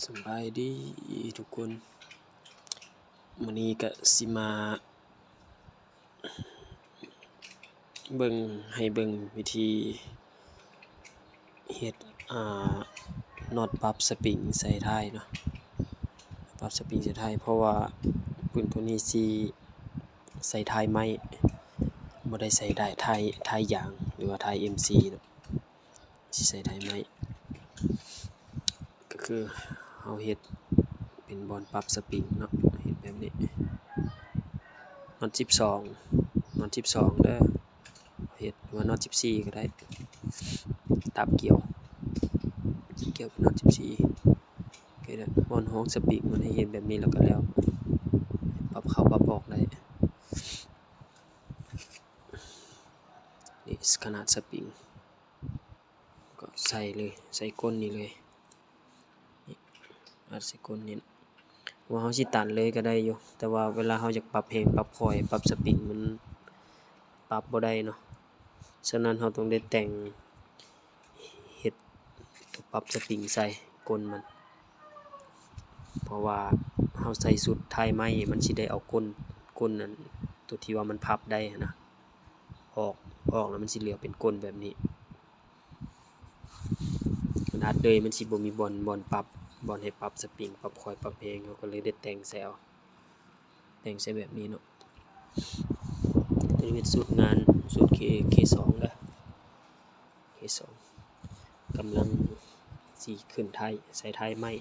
ສະບາຍດີທຸກຄົນ, ມື້ນີ້ກະຊິມາເບິ່ງ ໃຫ້ເບິ່ງວິທີເຮັດ ອ່າ ນັອດປັບສະປຣິງໃສ່ທ້າຍເນາະ, ປັບສະປຣິງໃສ່ທ້າຍ ເພາະວ່າປືນໂຕນີ້ຊິໃສ່ທ້າຍໄມ້ ບໍ່ໄດ້ໃສ່ທ້າຍ ທ້າຍ ທ້າຍຢາງ ຫຼືວ່າທ້າຍເອັມຊີເນາະ. ຊິໃສ່ທ້າຍໄມ້ ກໍຄືເຮົາເຮັດເປັນບ່ອນປັບສະປຣິງເນາະ, ເຮັດແບບນີ້ ນັອດສິບສອງ ນັອດສິບສອງເດີ, ເຮັດວ່ານັອດສິບສີ່ກໍໄດ້, ຕາມກ່ຽວ ກ່ຽວເປັນນັອດສິບສີ່ ກໍໄດ້. ບ່ອນຮອງສະປຣິງມັນໃຫ້ເຮັດແບບນີ້ແລ້ວກໍແລ້ວ, ປັບເຂົ້າປັບອອກໄດ້. ນີ້ຂະໜາດສະປຣິງ ກໍໃສ່ເລີຍ ໃສ່ກົ້ນນີ້ເລີຍ, ອັດໃສ່ກົ້ນນີ້. ວ່າເຮົາຊິຕັດເລີຍກໍໄດ້ຢູ່, ແຕ່ວ່າເວລາເຮົາຢາກປັບແຮງ ປັບຄອຍ ປັບສະປຣິງ ມັນປັບບໍ່ໄດ້ເນາະ. ສະນັ້ນເຮົາຕ້ອງໄດ້ແຕ່ງ ເຮັດຕົວປັບສະປຣິງໃສ່ກົ້ນມັນ, ເພາະວ່າເຮົາໃສ່ຊຸດທ້າຍໄມ້ ມັນຊິໄດ້ເອົາກົ້ນ ກົ້ນນັ້ນ ຕົວທີ່ວ່າມັນພັບໄດ້ຫັ້ນນະ ອອກ ອອກແລ້ວມັນຊິເຫຼືອເປັນກົ້ນແບບນີ້. ມັນອັດເລີຍ ມັນຊິບໍ່ມີບ່ອນ ບ່ອນປັບ ບ່ອນໃຫ້ປັບສະປຣິງ ປັບຄອຍ ປັບແຮງ, ເຮົາກໍເລີຍໄດ້ແຕ່ງໃສ່ເອົາ ແຕ່ງໃສ່ແບບນີ້ເນາະ. ຕົວນີ້ເປັນສູດງານ ສູດເຄ ເຄສອງເດີ, ເຄສອງ ກຳລັງຊິຂຶ້ນທ້າຍ ໃສ່ທ້າຍໄມ້.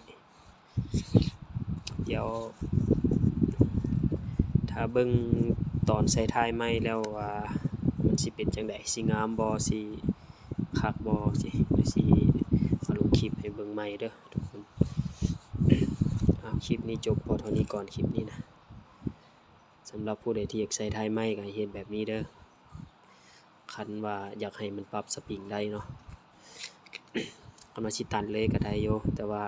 ດຽວຖ້າເບິ່ງຕອນໃສ່ທ້າຍໄມ້ແລ້ວວ່າມັນຊິເປັນຈັ່ງໃດ, ຊິງາມບໍ່ ຊິຄັກບໍ່ ຊິ ຊິເອົາລົງຄລິບໃຫ້ເບິ່ງໃໝ່ເດີທຸກຄົນ. ເອົາ ຄລິບນີ້ຈົບພໍເທົ່ານີ້ກ່ອນ ຄລິບນີ້ນະ. ສຳລັບຜູ້ໃດທີ່ຢາກໃສ່ທ້າຍໄມ້ກໍໃຫ້ເຮັດແບບນີ້ເດີ, ຄັນວ່າຢາກໃຫ້ມັນປັບສະປຣິງໄດ້ເນາະ. ຄັນວ່າຊິຕັດເລີຍກໍໄດ້ຢູ່, ແຕ່ວ່າ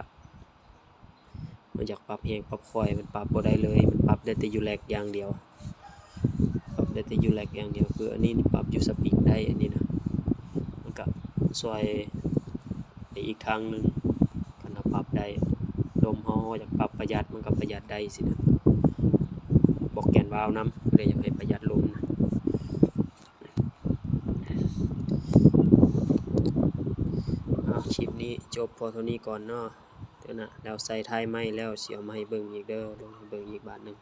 ເຮົາຢາກປັບແຮງປັບຄອຍ ມັນປັບບໍ່ໄດ້ເລີຍ, ມັນປັບໄດ້ແຕ່ຢູ່ແລັກຢ່າງດຽວ. ປັບໄດ້ແຕ່ຢູ່ແລັກຢ່າງດຽວ, ຄືອັນນີ້ນີ້ປັບຢູ່ສະປຣິງໄດ້, ອັນນີ້ນະ ມັນກະຊ່ວຍໄປອີກທາງໜຶ່ງ. ຄັນເຮົາປັບໄດ້ ລົມເຮົາ ເຮົາຢາກປັບປະຢັດ ມັນກະປະຢັດໄດ້ຊີ້ນະ, ບອກແກນວາວນຳ ຜູ້ໃດຢາກໃຫ້ປະຢັດລົມນະ. ເອົາ ຄລິບນີ້ຈົບພໍເທົ່ານີ້ກ່ອນເນາະ. ເທື່ອໜ້າແລ້ວໃສ່ທ້າຍໄມ້ແລ້ວ ຊິເອົາມາໃຫ້ເບິ່ງອີກເດີ, ລົງໃຫ້ເບິ່ງອີກບາດໜຶ່ງ.